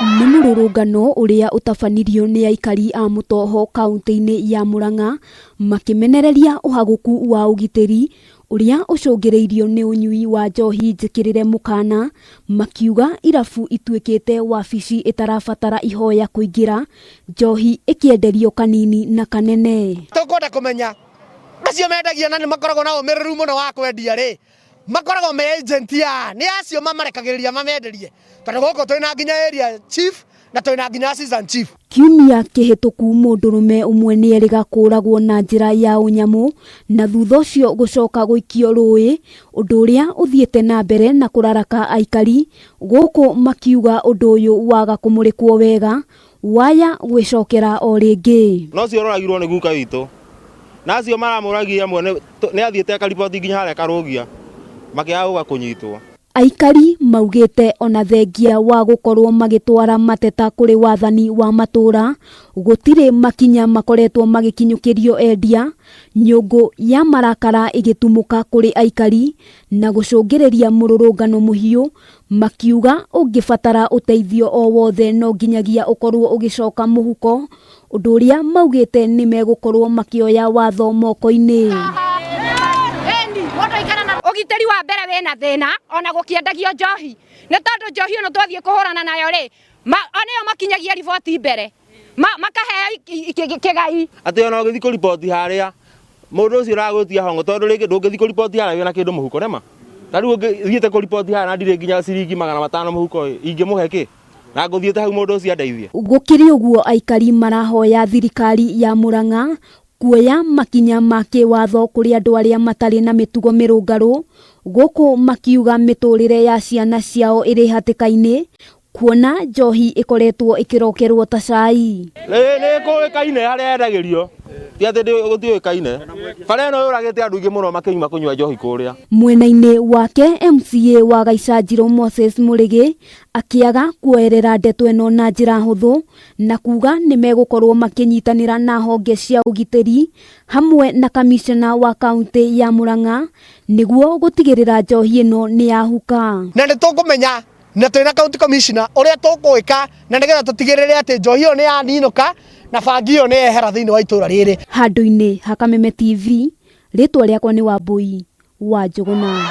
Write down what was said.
Nĩ mũrũrũngano ũrĩa ũtabanirio nĩ aikari a Mũtoho kaunti-inĩ ya Murang'a makĩmenereria ũhagũku wa ũgitĩri ũrĩa ũcũngĩrĩirio nĩ ũnyui wa njohi njĩkĩrĩre mũkana, makiuga irabu ituĩkĩte wabici ĩtarabatara ihoya kũingĩra, njohi ĩkĩenderio kanini na kanene. Tũkwenda kũmenya acio mendagia na nĩ makoragwo na ũmĩrĩru mũno wa kwendia rĩ, makoragwo me agent ya nĩ acio mamarekagĩrĩria mamenderie, tondũ gũkũ twĩna nginya area chief na twĩna nginya assistant chief. Kiumia kĩhĩtũku mũndũrũme ũmwe nĩ erĩga kũũragwo na njĩra ya ũnyamũ na thutha ũcio gũcoka gũikio rũĩ, ũndũ ũrĩa ũthiĩte na mbere na kũraraka aikari gũkũ makiuga ũndũ ũyũ waga kũmũrĩkwo wega waya gwĩcokera o rĩngĩ. No ũcio ũroragirwo nĩ guka witũ na acio maramũragia amwe nĩ athiĩte akariboti nginya harĩa Karũgia makĩaga gũka kũnyitwo. Aikari maugĩte ona thengia wa gũkorwo magĩtwara mateta kũrĩ wathani wa matũra, gũtirĩ makinya makoretwo magĩkinyũkĩrio endia, nyũngũ ya marakara ĩgĩtumũka kũrĩ aikari na gũcũngĩrĩria mũrũrũngano mũhiũ, makiuga ũngĩbatara ũteithio o wothe no nginyagia ũkorwo ũgĩcoka mũhuko, ũndũ ũrĩa maugĩte nĩ megũkorwo makĩoya watho moko-inĩ. Ũgitĩri wa mbere wĩna thĩna ona gũkĩendagio njohi, nĩ tondũ njohi ĩno twathiĩ kũhũrana nayo rĩ, nĩyo makinyagia riboti mbere, makaheo kĩgai. Atĩ ona ũgĩthiĩ kũriboti harĩa mũndũ ũcio ũragwĩtia hongo, tondũ rĩngĩ ndũngĩthiĩ kũriboti harĩa wĩna kĩndũ mũhuko nĩma. Ta rĩu ũngĩthiĩte kũriboti harĩa na ndirĩ nginya ciringi 500 mũhuko ĩ, ingĩmũhe kĩ? Na ngũthiĩte hau mũndũ ũcio andeithie. Gũkĩrĩ ũguo aikari marahoya thirikari ya Murang'a kuoya makinya ma kĩwatho kũrĩ andũ arĩa matarĩ na mĩtugo mĩrũngarũ, gũkũ makiuga mĩtũrĩre ya ciana ciao ĩrĩ hatĩka-inĩ kuona njohi ĩkoretwo ĩkĩrokerwo ta cai. Nĩ kũĩkaine harĩa yendagĩrio, ti atĩ gũtiũĩkaine. Bara ĩno yũragĩte andũ aingĩ mũno makĩnyua kũnyua njohi kũrĩa. Mwena-inĩ wake MCA wa Gaicanjirũ Moses Mũrĩgĩ akĩaga kuoerera ndeto ĩno na njĩra hũthũ na kuga nĩ megũkorwo makĩnyitanĩra na honge cia ũgitĩri hamwe na kamishna wa kaunti ya Murang'a nĩguo gũtigĩrĩra njohi ĩno nĩ yahuka. Na nĩ tũkũmenya na twĩna county commissioner ũrĩa tũgwĩka na nĩgetha tũtigĩrĩre atĩ njohi ĩyo nĩ yaninũka na bangi ĩyo nĩ yehera thĩinĩ wa itũra rĩrĩ. Handũ-inĩ ha Kameme TV, rĩtwa rĩakwa nĩ Wambũi wa Njũgũna.